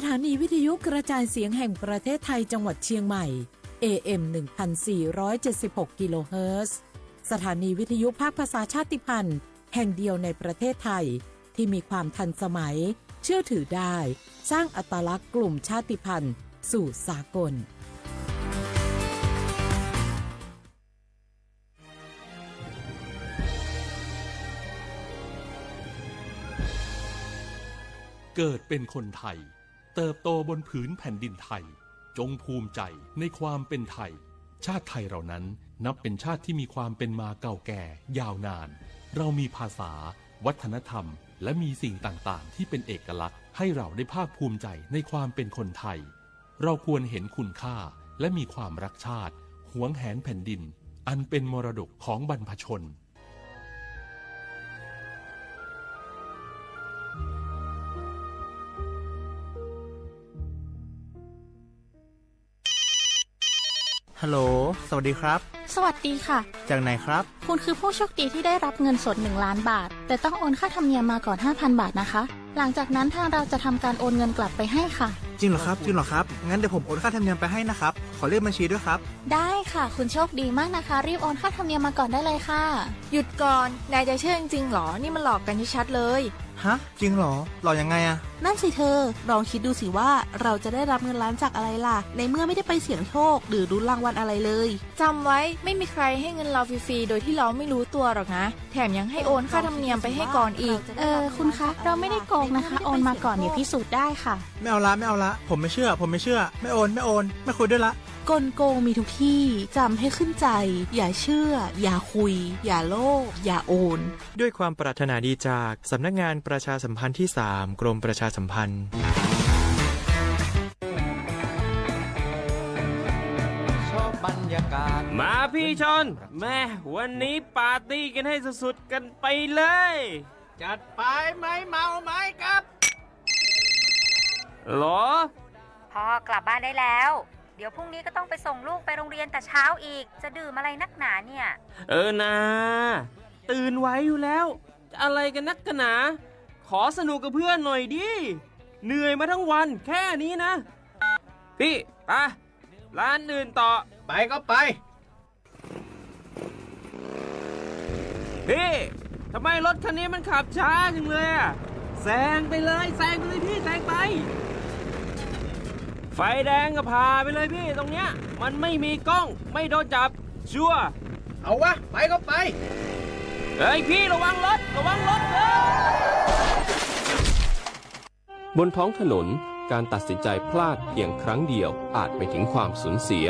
สถานีวิทยุกระจายเสียงแห่งประเทศไทยจังหวัดเชียงใหม่ เอ เอ็ม หนึ่งพันสี่ร้อยเจ็ดสิบหก กิโลเฮิรตซ์ สถานีวิทยุภาคภาษาชาติพันธุ์แห่งเดียวในประเทศไทย ที่มีความทันสมัย เชื่อถือได้ สร้างอัตลักษณ์กลุ่มชาติพันธุ์สู่สากล เกิดเป็นคนไทย เติบโตบนผืนแผ่นดินไทย จงภูมิใจในความเป็นไทย ชาติไทยเรานั้นนับเป็นชาติที่มีความเป็นมาเก่าแก่ยาวนาน เรามีภาษา วัฒนธรรม และมีสิ่งต่างๆ ที่เป็นเอกลักษณ์ ให้เราได้ภาคภูมิใจในความเป็นคนไทย เราควรเห็นคุณค่า และมีความรักชาติ หวงแหนแผ่นดิน อันเป็นมรดกของบรรพชน ฮัลโหล สวัสดีครับ สวัสดีค่ะ จากไหนครับ คุณคือผู้โชคดีที่ได้รับเงินสด หนึ่งล้าน บาท แต่ต้องโอนค่าธรรมเนียมมาก่อน ห้าพัน บาทนะคะ หลังจากนั้นทางเราจะทำการโอนเงินกลับไปให้ค่ะ จริงเหรอครับ จริงเหรอครับ งั้นเดี๋ยวผมโอนค่าธรรมเนียมไปให้นะครับ ขอเลขบัญชีด้วยครับ ได้ค่ะ คุณโชคดีมากนะคะ รีบโอนค่าธรรมเนียมมาก่อนได้เลยค่ะ หยุดก่อน นายจะเชื่อจริงๆหรอ นี่มันหลอกกันชัดๆเลย ฮะ จริงเหรอ หลอกยังไงอะ นั่นสิเธอ ลองคิดดูสิว่าเราจะได้รับเงินล้านจากอะไรล่ะ ในเมื่อไม่ได้ไปเสี่ยงโชค หรือลุ้นรางวัลอะไรเลย จำไว้ ไม่มีใครให้เงินเราฟรีๆ โดยที่เราไม่รู้ตัวหรอกนะ แถมยังให้โอนค่าธรรมเนียมไปให้ก่อนอีก เออ คุณคะ เราไม่ได้โกงนะคะ โอนมาก่อน เดี๋ยวพิสูจน์ได้ค่ะ ไม่เอาละ ไม่เอาละ ผมไม่เชื่อ ผมไม่เชื่อ ไม่โอน ไม่โอน ไม่คุยด้วยละ กลโกงมีทุกที่ จำให้ขึ้นใจ อย่าเชื่อ อย่าคุย อย่าโลภ อย่าโอน ด้วยความปรารถนาดีจากสำนักงานประชาสัมพันธ์ที่สาม กรมประชาสัมพันธ์ มาพี่ชอน แม่ วันนี้ปาร์ตี้กันให้สุดๆกันไปเลย จัดไป ไม่เมาไม่ขับ หรอ พ่อกลับบ้านได้แล้ว เดี๋ยวพรุ่งนี้ก็ต้องไปส่งลูกไปโรงเรียนแต่เช้าอีก จะดื่มอะไรนักหนาเนี่ย เออนา ตื่นไหวอยู่แล้ว จะอะไรกันนักกันหนา ขอสนุกกับเพื่อนหน่อยดิ เหนื่อยมาทั้งวันแค่นี้นะ พี่ ไป ร้านอื่นต่อ ไปก็ไป พี่ ทำไมรถคันนี้มันขับช้าจังเลยอะ แซงไปเลย แซงไปเลยพี่ แซงไป ไฟแดงก็ผ่าไปเลยพี่ ตรงเนี้ย มันไม่มีกล้อง ไม่โดนจับ ชัวร์ เอาวะ ไปก็ไป เฮ้ยพี่ ระวังรถ ระวังรถ เฮ้ย บนท้องถนน การตัดสินใจพลาดเพียงครั้งเดียว อาจไปถึงความสูญเสีย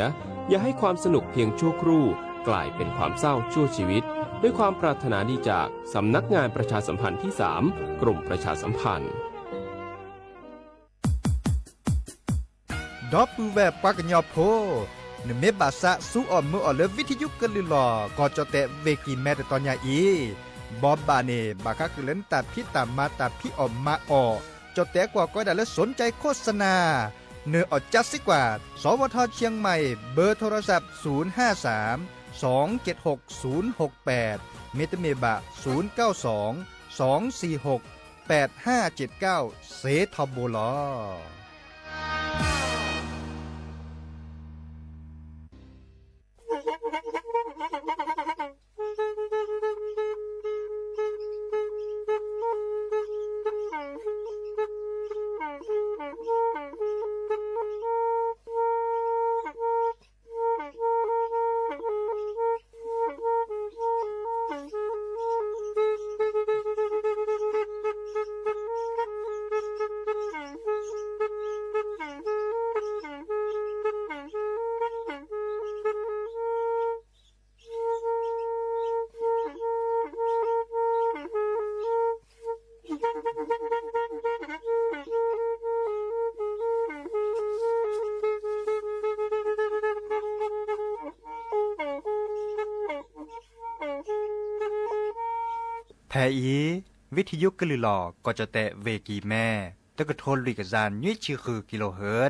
อย่าให้ความสนุกเพียงชั่วครู่ กลายเป็นความเศร้าชั่วชีวิต ด้วยความปรารถนาดีจากสำนักงานประชาสัมพันธ์ที่สาม กรมประชาสัมพันธ์ ဒီပုၢ်ဝဲၢ်ပှၤကညီဖိ, နမ့ၢ်ဘၣ်သးစူၤအီၣ်မုာ်အီၣ်လၢ ဝံထယုကလုၢ်လီၢ် ကီၢ်ကၠီၣ်တဲၣ် ဝ့ၢ်ကံၢ်မဲ တတီၤညါအံၤ, ဘီဘၣ်န့ၣ် ဘၣ်ဃးဃုာ်လၢနတၢ်ဖံးတၢ်မၤ တၢ်ဖံးအီၣ်မၤအီၣ်, ကၠီၣ်တဲၣ်ကွၢ်ကီဒၣ်လၢ สนใจโฆษณา နၢၤအီၣ်ကၠါစ့ကွၢ် สวท เชียงใหม่ เบอร์โทรศัพท์ ศูนย์ห้าสาม สองเจ็ดหก ศูนย์หกแปด မ့တမ့ၢ်ဘၣ် ศูนย์เก้าสอง สองสี่หก แปดห้าเจ็ดเก้า စ့ထီဘိလီၤ. ဖဲအံၤ ဝံထယုကလုၢ်လီၢ် ကီၢ်ကၠီၣ်တဲၣ် ဝ့ၢ်ကံၢ်မဲ တကထိလွံၢ်ကယၤနွံဆံဃုကံလိဟၢၣ်,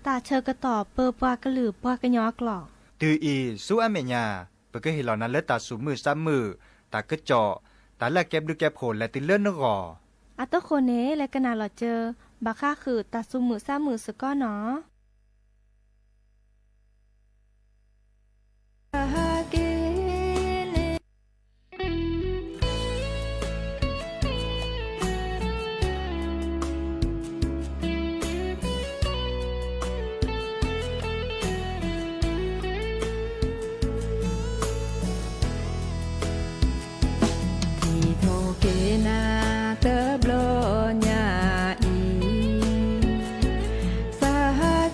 တၢ်ဆၢကတီၢ်ပၢပှၤကလုာ်ပှၤကညီအကျိာ်, တုၤအံၤဆူအမဲာ်ညါ ပကဟ့ၣ်လီၤနၤလၢတၢ်သူၣ်မုာ်သးမုာ်, တၢ်ကစီၣ်, တၢ်လၢအကဲဘျုးကဲဖှိၣ်လဲၤတုၤလၢနဂီၢ်, အတဃိန့ၣ် လဲၤကနၣ်လီၤစၢၤ ဘၣ်ဃးဃုာ်တၢ်သူၣ်မုာ်သးမုာ်စ့ၢ်ကီးနီၤ. ဟဲက့ၤန့ၣ် ထံၣ်ထီၣ်က့ၤနၤတဘျီညါအံၤ, သးဟး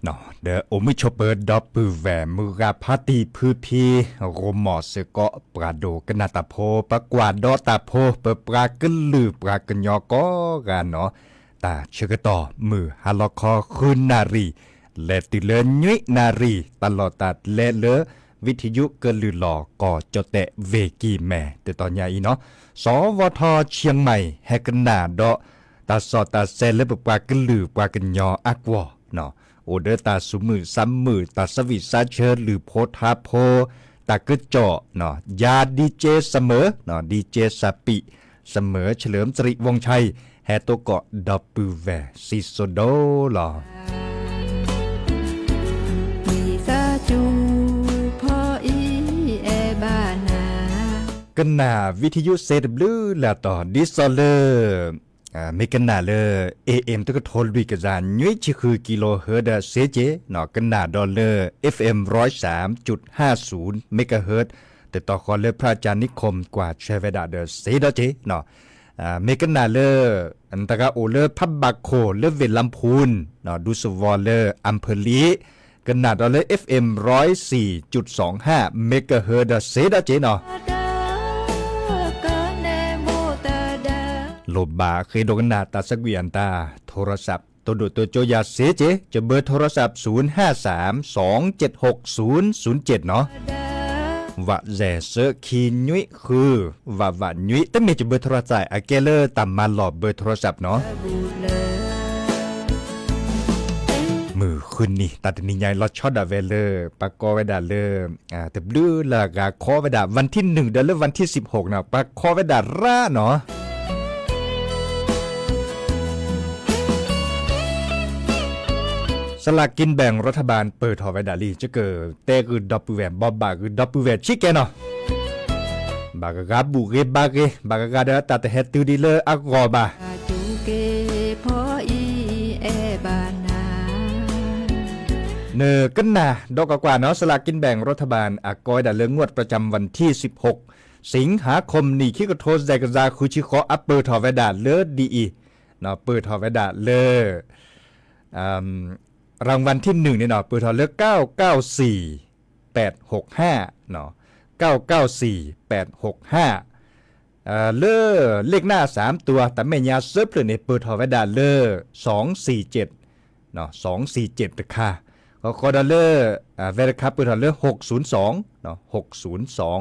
ဒီးအိၣ်မုာ်ဆိးပၢၤဒီပုၢ်ဝဲၢ် မုၢ်ဂၤဖါတံၢ်ဖုဖံ ရိမိၢ်စ့ၢ်ကီး ပှၤဒိကနၣ်တၢ်ဖိ ပှၤကွၢ်ဒီးတၢ်ဖိ ပပှၤကလုာ်ပှၤကညီကိးဂၤနီၤ, တၢ်ဆၢကတီၢ်မုၢ်ဟါလီၤခီဃုနၣ်ရံၣ် လဲၤတုၤလၢနွံနၣ်ရံၣ် တၢ်လီၢ်တၢ်ကျဲလၢ ဝံထယုကလုၢ်လီၢ်ကီၢ်ကၠီၣ်တဲၣ် ဝ့ၢ်ကံၢ်မဲၢ် တတီၤညါအံၤနီၤ, စီၤဝီထီၣ်ဆံမံၣ် ဟဲကနၣ်ဒီး တၢ်စီတၢ်ဆဲလၢပပှၤကလုာ်ပှၤကညီအကွီၢ်နီၤ, အိၣ်ဒီးတၢ်သူၣ်မုာ်သးမုာ် တၢ်ဆၢဝံၣ်ဆၢဆၢ လုၢ်ဖိထါဖိ တၢ်ကစီၣ်နီၤ, ယၤ DJ စမၢၤနီၤ, DJ စပံး စမၢၤเฉลิมสิริวงศ์ชัย ဟဲသကိးဒီပုၢ်ဝဲၢ်စံၣ်စိၤဒိၣ်လီၤ. ကနၣ်ဝံထယုစ့တဘျုးလၢ်တီၤ ဒ်သိးလၢ မ့ၢ်ကနၣ်လၢ AM တကထိလွံၢ်ကယၤ နွံဆံဃု kilohertz ဒီးစ့က့ၤနီၤ, ကနၣ်ဒီးလၢ FM ร้อยสามจุดห้าศูนย์ megahertz တတီၤဃီလၢ พระอาจารย์นิคม ကွၢ်ဆၢဝဲဒၣ်ဒီးစ့ဒီးက့ၤနီၤ, မ့ၢ်ကနၣ်လၢ နတဂၤအိၣ်လၢဖးဘးခိၣ်လၢဝ့ၢ်လါဖူၣ်နီၤ, ဒူသဝီလၢ อำเภอลี ကနၣ်ဒီးလၢ FM ร้อยสี่จุดสองห้า megahertz ဒီးစ့ဒီးက့ၤနီၤ. လိၣ်ဘၣ်ဃ့ဒိကနၣ်တၢ်ဆၢကွံာ်အတၢ် โทรศัพท์ တိဒိၣ်တိကၠိယၤစ့က့ၤ ကဘၢ โทรศัพท์ ศูนย์ห้าสาม สองเจ็ดหก ศูนย์ศูนย์เจ็ด နီၤ, ဝးယဲၢ်သၢခံနွံဃု ဝးဝးနွံ တမ့ၢ်ကဘၢ โทรศัพท์ အကဲလၢတၢ် မၤလီၢ်ဘၢ โทรศัพท์ နီၤ. မုၢ်ဃုနံၤ တၢ်တနံၤညါအံၤ လီၤဆီဒၣ်ဝဲလၢ ပှၤကိးဝဲဒၣ်လၢ တဘျုးလၢ်ဂၤခီဝဲဒၣ် วันที่หนึ่ง ဒီးလၢ วันที่สิบหก နီၤ, ပှၤခီဝဲဒၣ်ရၣ်နီၤ. สลากกินแบ่งรัฐบาล ပၢၢ်ထီၣ်ဝဲဒၣ်လံ ယကတဲဂုာ်ဒီပုၢ်ဝဲၢ် ဘိးဘၣ်ဂုာ်ဒီပုၢ်ဝဲၢ်ဆံးကဲနီၤ. ဘၣ်ဂၤဂၤဘူၣ်ဂ့ၤဘါဂ့ၤ ဘၣ်ဂၤဂၤဒီးတၢ်တဟဲတုၤဒံးလၢအဂီၢ်ဘၣ်. နကနၣ်ဒီးကွၢ်ကွၢ်နီၤ สลากกินแบ่งรัฐบาล အကိးဝဲဒၣ်လၢ งวดประจำวันที่สิบหก สิงหาคม နံၣ်ခံကထိ ယဲၢ်ကယၤဃုဆံဃိး အပၢၢ်ထီၣ်ဝဲဒၣ်လၢဒ်အံၤ, ပၢၢ်ထီၣ်ဝဲဒၣ်လၢ รางวัลที่หนึ่ง န့ၣ်နီၤ ပၢၢ်ထီၣ်လၢ เก้าเก้าสี่แปดหกห้า နီၤ, เก้าเก้าสี่แปดหกห้า လၢ เลขหน้าสามตัว တၢ်မဲာ်ညါသၢဖျၢၣ်န့ၣ် ပၢၢ်ထီၣ်ဝဲဒၣ်လၢ สองสี่เจ็ด สองสี่เจ็ด တခါ, ဃီဃီဒီးလၢ ဝဲတခါပၢၢ်ထီၣ်လၢ หกศูนย์สอง หกศูนย์สอง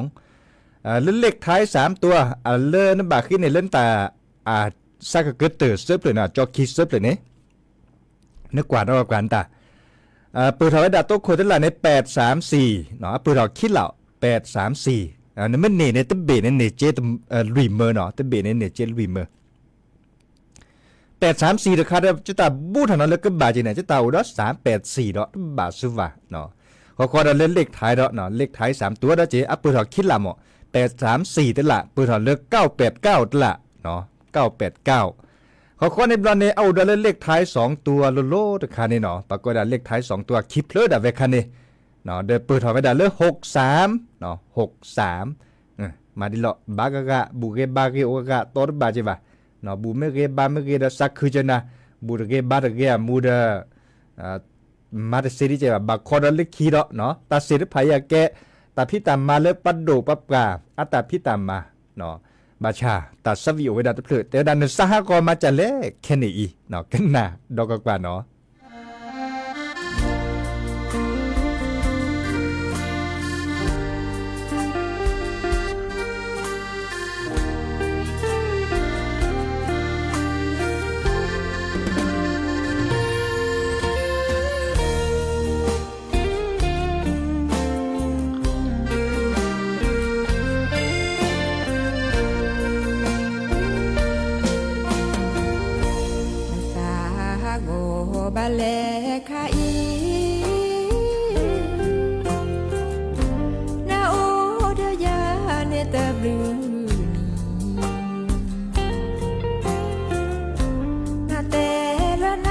လၢ เลขท้ายสามตัว လၢနဘၣ်ဃ့န့ၣ် လၢနတၢ် စးကကတၢၢ်သၢဖျၢၣ်န့ၣ် ကၠီခံသၢဖျၢၣ်န့ၣ် နကွၢ်နီၤကွၢ်နတၢ်, ပၢၢ်ထီၣ်ဝဲဒၣ်တိခိၣ်တလၢ်န့ၣ် แปดสามสี่ နီၤ, အပၢၢ်ထီၣ်ခံလၢ် แปดสามสี่, နမ့ၢ်န့ၢ်န့ၣ် တဘ့ၣ်န့ၣ်န့ၢ်က့လွံၢ်မၢနီၤ, တဘ့ၣ်န့ၣ်န့ၢ်က့လွံၢ်မၢ แปดสามสี่ တခါဒီး ကတၢ်ဘူၣ်ထီၣ်နီၤလၢကဘၣ်က့ၤန့ၣ် ကတၢ်အိၣ်ဒီး สามแปดสี่ ဒီး တဘၣ်စၢၤဘၣ်, ဃီဃီဒီးလၢ เลขท้าย ဒီး เลขท้ายสามตัว ဒီးက့ၤ အပၢၢ်ထီၣ်ခံလၢ်မၢ်, แปดสามสี่ တလၢ် ပၢၢ်ထီၣ်လၢ เก้าแปดเก้า တလၢ် เก้าแปดเก้า, ဃီဃီန့ၣ်ဘျီန့ၣ် အအိၣ်ဒီးလၢ เลขท้ายสองตัว လိၤလိၤတခါန့ၣ်နီၤ, ပှၤကိးဒၣ် เลขท้ายสองตัว ခံဖျၢၣ်ဒၣ်ဝဲခါန့ၣ်, ဒီးပၢၢ်ထီၣ်ဝဲဒၣ်လၢ หกสาม หกสาม, မၤဒ်လီၤ ဘၣ်ဂၤဂၤ ဘူၣ်ဂ့ၤဘါဂ့ၤ အိၣ်ဂၤဂၤ တီတဘၣ်က့ၤဘၣ်, ဘူၣ်မ့ၢ်ဂ့ၤဘါမ့ၢ်ဂ့ၤဒီး စးခုကနၤ, ဘူၣ်တဂ့ၤဘါတဂ့ၤအမူဒီး မၤတစ့ဒ်ကဲဘၣ်, ဘၣ်ခီဒီးလၢခံဒီး တၢ်စ့တဖၣ်အံၤအကဲ တၢ်ဖံးတၢ်မၤလၢပှၤဒိၣ်ပှၤပှၢ် အတၢ်ဖံးတၢ်မၤ, ဘၣ်ဆၣ် တၢ်ဆၢဝံၣ်အိၣ်ဝဲဒၣ်တဖျၢၣ် တဲဝဲဒၣ် နစးဟးဂီၤမၤစၢၤလဲၣ် ခဲန့ၣ်အံၤ ကနၣ်ဒီးကွၢ်ကွၢ်နီၤ. နအိၣ်ဒီးယၤန့ၣ်တဘျုးနံၣ် နတဲလၢန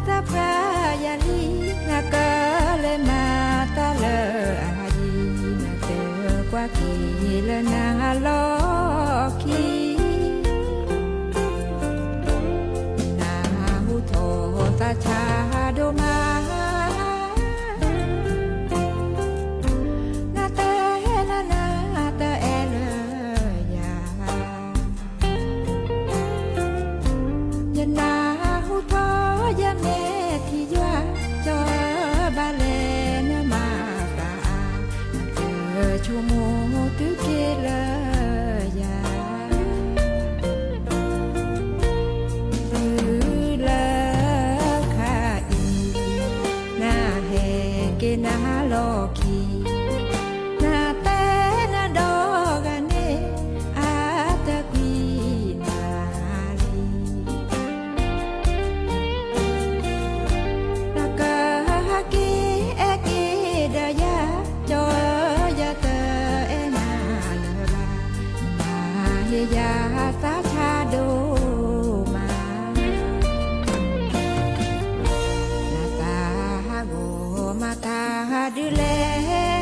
သးပှၢ်ယၤလံ, နကလဲၤမၤတၢ်လၢအဟးယံၤ, နတဲကွၢ်က့ၤလၢနလီၢ်ခံ, နဟူထီၣ်သးဆါဒိၣ်မး နတဲနၤလီၢ်ခံ, နတဲနၤဒီဂၤန့ၣ် အတကွံနၤလံ. နကဟဲက့ၤအဲၣ်က့ၤဒီးယၤ, ကၠီဧၢ ယတအဲၣ်နၤလၢၤဘၣ်, နဟ့ၣ်ယၤသးဆါဒိၣ်မး. နသးဟးဂီၤမၤတၢ်ဒုးလဲၣ်,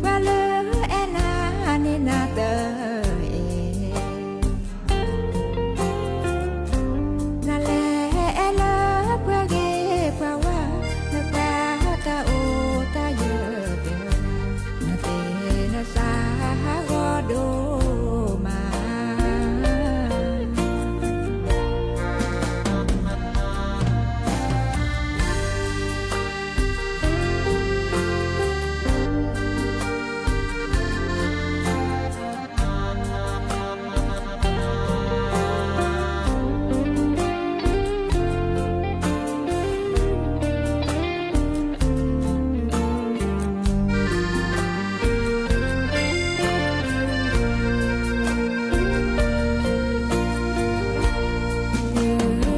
ပှၤလၢအဲၣ်နၤန့ၣ်နၤတအဲၣ်. နလဲၤအဲၣ်လၢပှၤဂ့ၤပှၤဝါ, နပှၤတၢ်အိၣ်တၢ်ယၢၤတဂၤ, နသးနသးဟးဂီၤဒိၣ်မး. တု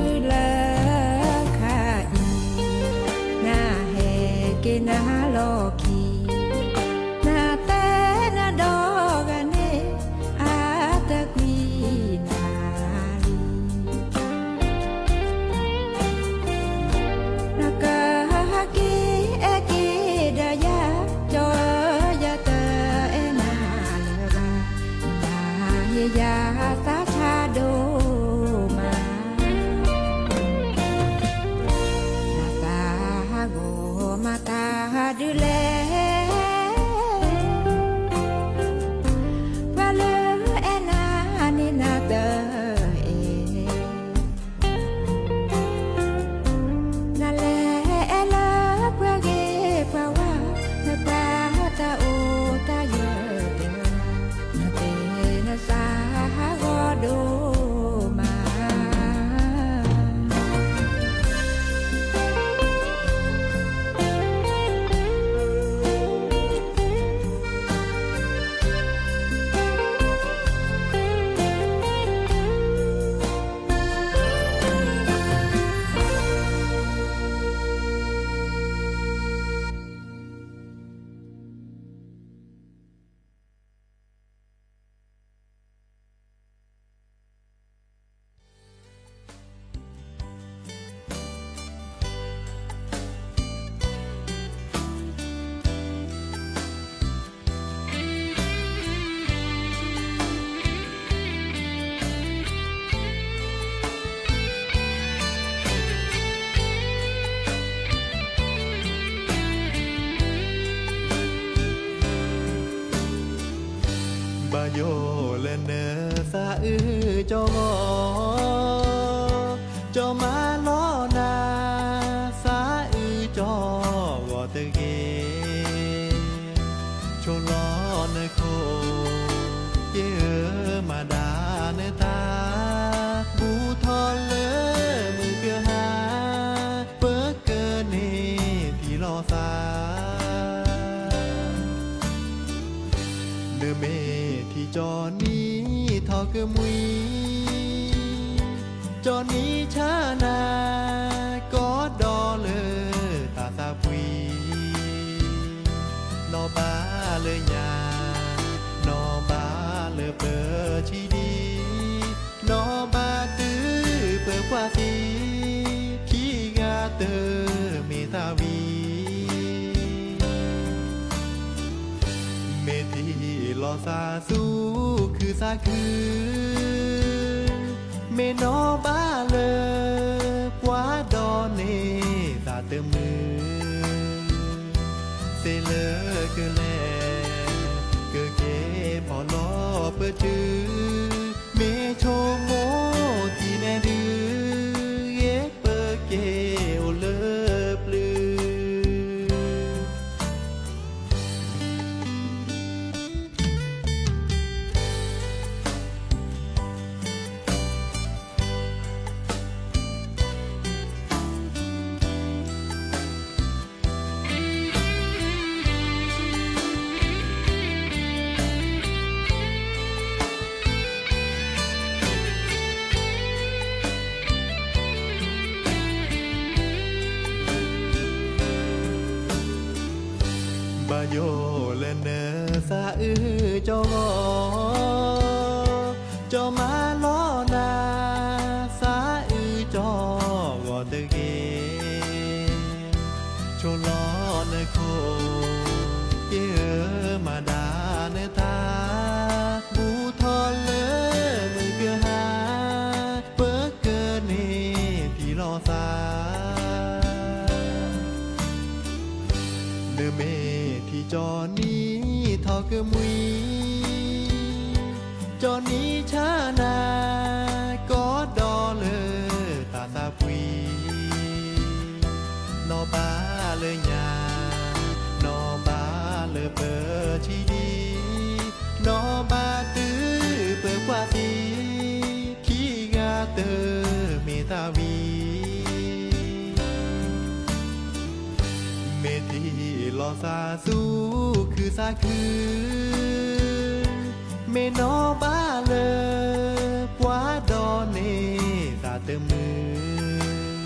ၤလၢခါအံၤ, နဟဲက့ၤနၤလီၢ်ခံ, နတဲနၤဒီဂၤန့ၣ် အတကွံနၤလံ. နကဟဲက့ၤအဲၣ်က့ၤဒီးယၤ, ကၠီဧၢ ယတအဲၣ်နၤလၢၤဘၣ်, နဟ့ၣ်ယၤသးဆါဒိၣ်မး. နသးဟးဂီၤမၤတၢ်ဒုးလဲၣ်, ပှၤလၢအဲၣ်နၤန့ၣ်နၤတအဲၣ်. နလဲၤအဲၣ်လၢပှၤဂ့ၤပှၤဝါ, နပှၤတၢ်အိၣ်တၢ်ယၢၤတဂၤ, နတဲနသးဟးဂီၤဒိၣ်မး. ဘၣ်ယိၣ်လၢနသးအုးကၠီဂီၤ, ကၠီမၤလီၤနၤ သးအုးကၠီဂီၤတဂ့ၤ, ဆိလီၤနခိၣ် ယဲၢ်ဧၢ မၤဒၣ်နတၢ်, ဘူးထီၣ်လၢမုၢ်ကဟါ ပကန့ၢ်ထံၣ်လီၤသး. နမ့ၢ်ထံၣ်ကၠီနံၤထီၣ်ကမှံ, ကၠီနံၤဆါနၤ ကီဒီးလၢတၢ်သးပှံၤ, နီၢ်ဘၣ်လၢညါ, နီၢ်ဘၣ်လၢပဆံးဒံး, နီၢ်ဘၣ်တုၤပပှၢ်သံ, ခံဂၤတမ့ၢ်သးဝံၤ မ့ၢ်ထံၣ်လီၤသးဆူခုသးခု, မ့ၢ်နီၢ်ဘၣ်လၢပှၤဒီးန့ၢ်သး တမုာ်, သ့လၢကလဲၤ ကက့ၤဖီၣ်လီၤပတုၤ, မ့ၢ်ဆိကမိၣ်ထံၣ်နဲဒုး, ဂ့ၤပက့ၤအိၣ်လၢပျုၤ. ယိာ်လၢနသးအုးကၠီဂီၤ, ကၠီမၤလီၤနၤ သးအုးကၠီဂီၤတဂ့ၤ, ဆိလီၤနခိၣ် က့ၤဧၢမၤဒၣ်နသး, ဘူးထီၣ်လၢမုၢ်ကဟါ ပကန့ၢ်ဖံးလီၤသး နမ့ၢ်ဖံးကၠီနံၤထီၣ်ကမှံ, ကၠီနံၤဆါနၤ ကီဒီးလၢတၢ်သးပှံၤ, နီၢ်ဘၣ်လၢညါ, နီၢ်ဘၣ်လၢပဆံးဒံး, နီၢ်ဘၣ်တုၤပကွၢ်သံ, ခံဂၤတမ့ၢ်သးဝံၤ မ့ၢ်ထံၣ်လီၤသးသူၣ်ခုသးခု, မ့ၢ်နီၢ်ဘၣ်လၢပှၤဒီးန့ၢ်သးတမုာ်,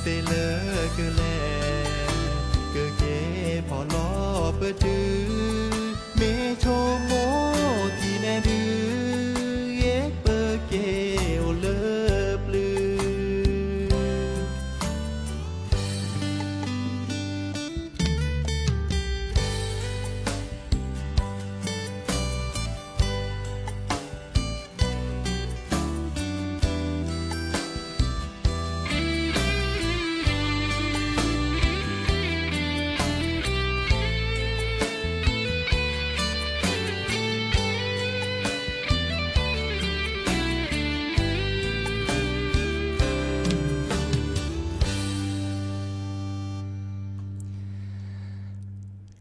သ့လၢကလဲၤ ကက့ၤဖီၣ်လီၤပတုၤ, မ့ၢ်ဆိကမိၣ်ထံၣ်နဲဒုး, ယ့ပက့ၤအိၣ်လၢပျုၤ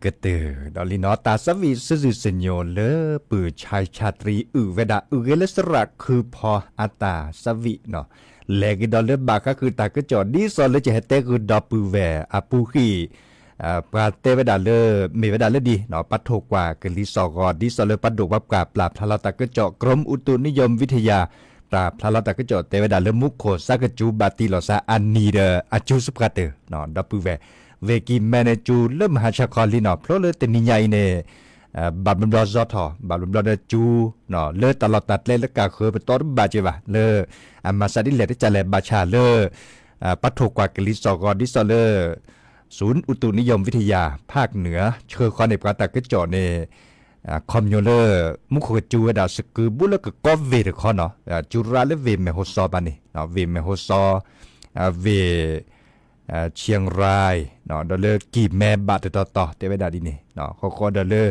ကတၢၢ်ဒီးလံနီၤ တၢ်သးဝံၣ်စုၣ်စုၣ်စညိးလၢပုၢ်ဆါဆါတရံးအုၣ်ဝဲဒၣ် အုၣ်ဂ့ၤလၢသရၣ်ခုဖီအတၢ်သးဝံၣ်နီၤ, လဲၤက့ၤဒီးလၢဘၣ်ဃးဃုာ်တၢ်ကစီၣ် ဒ်သိးလၢကဟဲတဲဃုာ်ဒီပုၢ်ဝဲၢ်အပူၤဃံ ပှၤတဲဝဲဒၣ်လၢ မ့ၢ်ဝဲဒၣ်လၢဒ်နီၤ ပှၤထိၣ်ကွၢ်ကလံၤစိးဂီၤ ဒ်သိးလၢပှၤဒိၣ်ပှၤပှၢ်ပျၢ်ဖျါလီၤတၢ်ကစီၣ် ကရူၢ်မူးအုးတူးနံယိးဝံထယၤ တၢ်ဖျါလီၤတၢ်ကစီၣ်တဲဝဲဒၣ်လၢမူခိၣ်စါကစူၤဘၣ်တံၢ်လီၤသးအနံၤဒီးအစူၤစပှၢ်တၢၢ်နီၤ ဒီပုၢ်ဝဲၢ် ဝ့ၢ်ကံၢ်မဲန့ၣ် စူၤလၢမဟါဆါခီလံနီၤ ဖျိလၢတနံၤညါအံၤန့ၣ် ဘၣ်ဘျီဘျီစီထီၣ် ဘၣ်ဘျီဘျီဒီးစူၤနီၤ လၢတၢ်လီၢ်တၢ်ကျဲလၢကၢ်ဃၢၤပတီၢ်တဘၣ်က့ၤဘၣ် လၢအမၤစၢ်ဒ်လဲၣ်တကးလဲၣ် ဘၣ်ဆၣ်လၢ ပှၤထိၣ်ကွၢ်ကလံၤစိးဂီၤ ဒ်သိးလၢ ศูนย์อุตุนิยมวิทยาภาคเหนือ ဆှၢဃီန့ၢ်ပှၤတၢ်ကစီၣ်န့ၣ် ခီပညီလၢ မူခိၣ်ကစူၤဝဲဒၣ်စကုၤဘူးလၢကကီဝ့ၢ်တခီနီၤ စူၤရၤလၢဝ့ၢ်မဲၢ်ဟိၣ်စီၤဘၣ်န့ၣ် ဝ့ၢ်မဲၢ်ဟိၣ်စီၤ ဝ့ၢ် เชียงราย ဒီးလၢကံၢ်မဲဘၣ်တတီၤတီၤ တဲဝဲဒၣ်ဒ်န့ၣ် ဃီဃီဒီးလၢ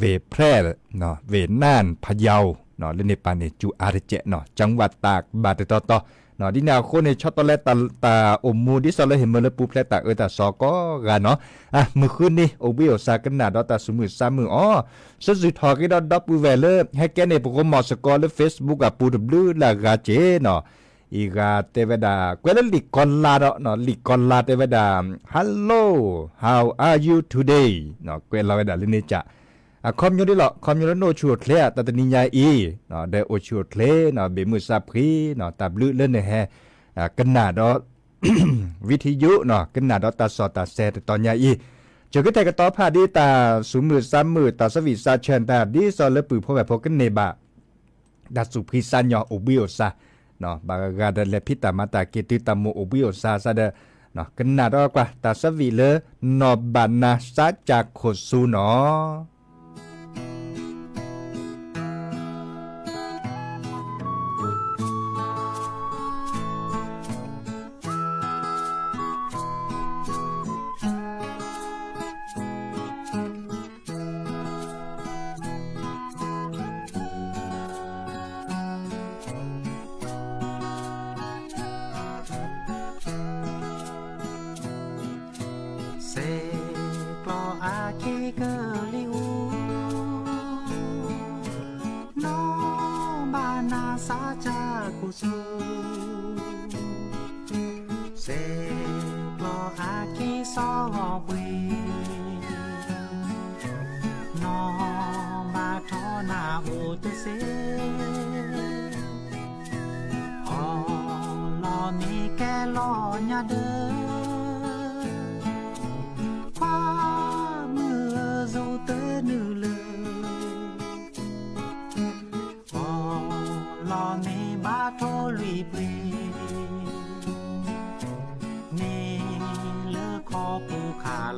ဝ့ၢ်แพร่ ဝ့ၢ်น่าน พะเยา လၢန့ၣ်ပၣ်န့ၣ် စူၤအါတကဲးနီၤ จังหวัดตาก ဘၣ်တတီၤတီၤ ဒ်န့ၣ်အဃိန့ၣ် ဆီတလဲတၢ်အိၣ်မူ ဒ်သိးလၢဟ့ၣ်မၢလၢပူၤဖျဲးတၢ်အၢတၢ်သီကိးဂၤနီၤ မုၢ်ဃုနံၤ အိၣ်ဘှံးအိၣ်စၢ်ကနၣ်ဒီးတၢ်သူၣ်မုာ်သးမုာ်အီၤ စုၣ်စုၣ်ထီၣ်က့ၤဒီးဒီပုၢ်ဝဲၢ်လၢ ဟဲကဲန့ၣ် ပကမီၤစ့ၢ်ကီးလၢ Facebook အပူၤတဘျုးလၢ်ဂၤက့ၤနီၤ အံၤဂၤတဲဝဲဒၣ် ကွဲးလၢလံာ်ကီၤလါဒီး လံာ်ကီၤလါတဲဝဲဒၣ် Hello, how are you today? ကွဲးလီၤဝဲဒၣ်လၢန့ၣ်ကး အခီပညီဒ်လီၤ ခီပညီလၢနအိၣ်ဆူၣ်အိၣ်ချ့ တၢ်တနံၤညါအံၤ ဒီးအိၣ်ဆူၣ်အိၣ်ချ့ ဘ့ၣ်မုၢ်သးဖှံ တၢ်ဘျုးလၢနဟဲ ကနၣ်ဒီး ဝံထယု ကနၣ်ဒီးတၢ်စီၣ်တၢ်ဆဲးတတီၤညါအံၤ စၢကတဲာ်ကတီၤဖးဒ်တၢ်သူၣ်မုာ်သးမုာ် တၢ်သးဝံၣ်သးဆၢတၢ် ဒ်သိးလၢပုၢ်ဖိဝဲၢ်ဖိကန့ၢ်ဘၣ် တၢ်သူၣ်ဖှံသးညီအိၣ်ဘှံးအိၣ်စၢ် ဘၣ်ဂၤဂၤဒီးလဲၤဖံးတၢ်မၤတၢ်က့ၤတုၤတၢ်မိၣ်အိၣ်ဘှံးအိၣ်စၢ်စၢ်ဒီး ကနၣ်ဒီးကွၢ် တၢ်သးဝံၣ်လၢ နီၢ်ဘၣ်နၤစးကၢ်ခိၣ်ဆူနီၤ စဲးကျီအါက့ကလံၤအူ, နီၢ်ဘၣ်နၤစးကၢ်ခိၣ်ဆူ, စဲးကျီအါက့စီၤလီၤဘှံး, နီၢ်ဘၣ်ထီၣ်နၤအိၣ်တစ့ၢ် အီၣ်လီၤမ့ၤကဲလီၤညါဒၢ, ကွၢ်မုၢ်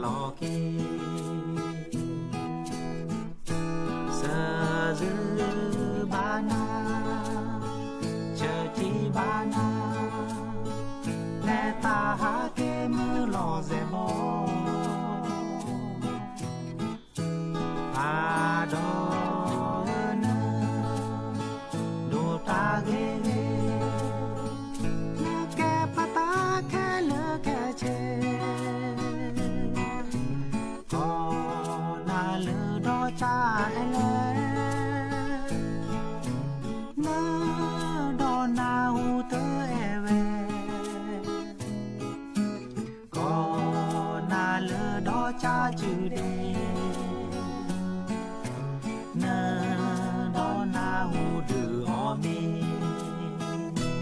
လီၤက့ၤ, စၢၤစုဘၣ်နၤ, ဆၢထံဘၣ်နၤ, လဲၤတၢ်ဟးက့ၤမုၢ်လီၤစဲးဘီ, ဖးဒီးနၤ ဒိးတၢ်ဂ့ၤဂ့ၤ, နကဲပတၢ်ခဲလၢာ်ခဲဆ့, ကိးနၤလၢဒီးကၢ်အဲလဲၣ်, နဒီးနၢ်ဟူတအဲၣ်ဝဲ ကိးနၤလၢဒီးကၢ်စုဒ့, နဒီးနၢ်ဟူဒုးအီၤမ့ၢ်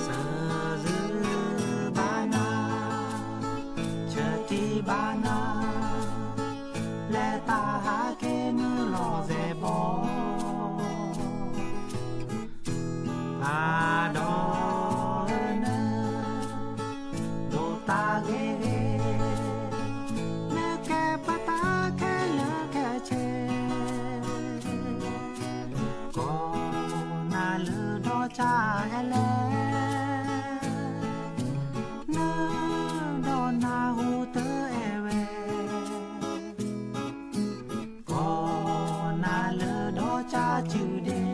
စၢၤစုဘၣ်နၤ, ဆၢထံဘၣ်နၤ, လဲၤတၢ်ဟးက့ၤမုၢ်လီၤစဲးဘီ, ဖးဒီးနၤ ဒိးတၢ်ဂ့ၤဂ့ၤ, နကဲပတၢ်ခဲလၢာ်ခဲဆ့, ကိးနၤလၢဒီးကၢ်အဲလဲၣ်, နဒီးနၢ်ဟူတအဲၣ်ဝဲ ကိးနၤလၢဒီးကၢ်စုဒ့,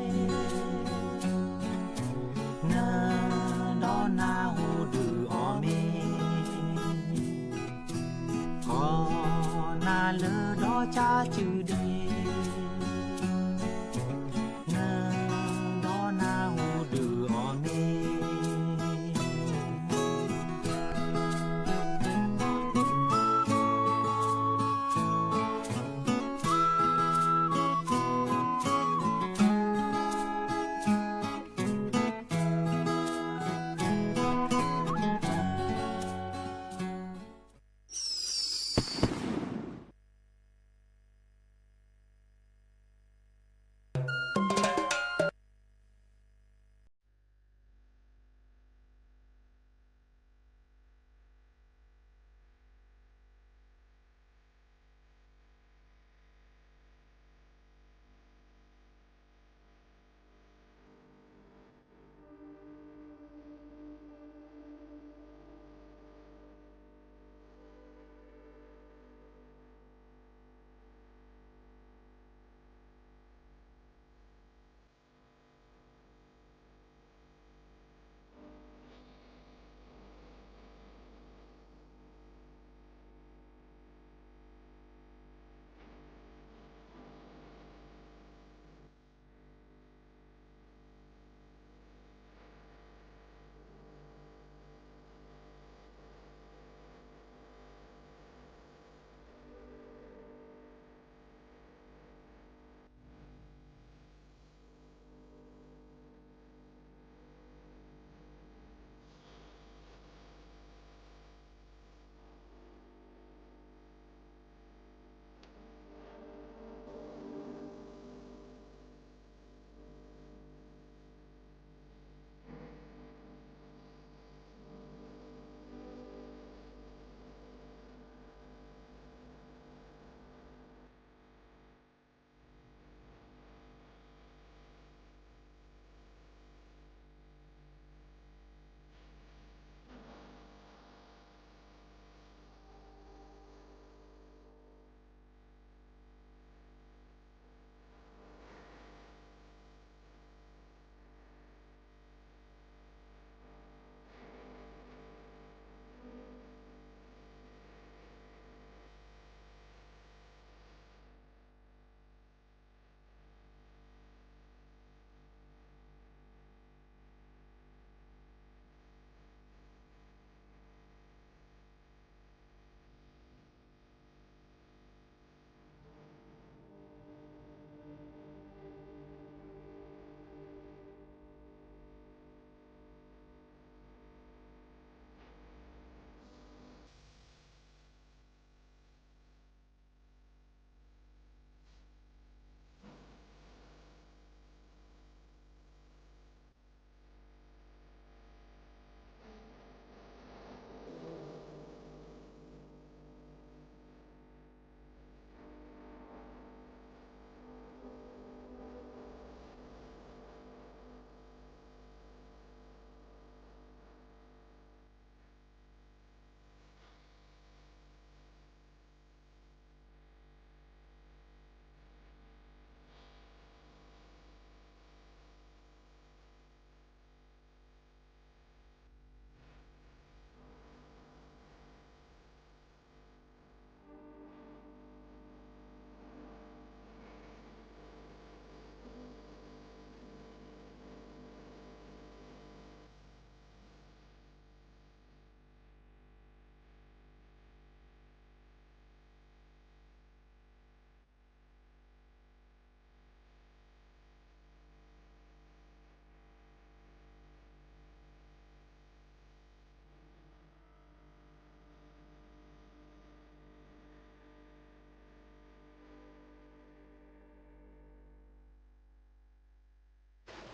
နဒီးနၢ်ဟူဒုးအီၤမ့ၢ်, ကိးနၤလၢဒီးကၢ်စုဒ့, နဒီးနၢ်ဟူဒုးအီၤမ့ၢ်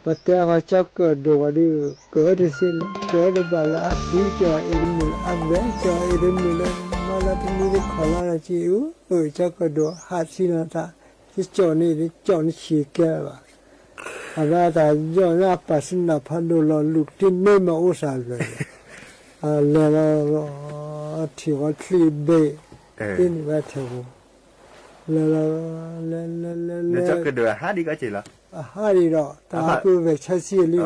ပတဲဃီကၠီကၢၣ်ဒိၣ်ဝဲဒုး ကၢၣ်တသ့လၢ ကၢၣ်တဘၣ်လၢအသံကၠီအ့တမုာ်လၢ အမဲာ်ကၠီအ့တမုာ်လၢ မၤလၢတနံၤတခီလီၤလၢက့အူ ကၠီကၢၣ်ဒိၣ်ဟးထံလီၤသး တကၠီန့ၣ် တကၠီန့ၣ်ဆံးကဲဘၣ် အဝဲတၢ်ယီၢ်လၢအပာ်စနၢၣ်ဖးဒိၣ်လီၤ လူၤတ့ၢ်န့ၢ်မၤအိၣ်စၢ်ဘျၢၣ်န့ၣ် အလဲၤလီၤ ထံၣ်ဃီချံဘ့ၣ် တ့န့ၢ်ဝဲထဲပူၤ လဲၤလီၤ လဲၤလဲၤလဲၤလဲၤ အဟးဒံးဒီး တၢ်အပုၢ်ဝဲၢ်ဆါဆံအလံဒီး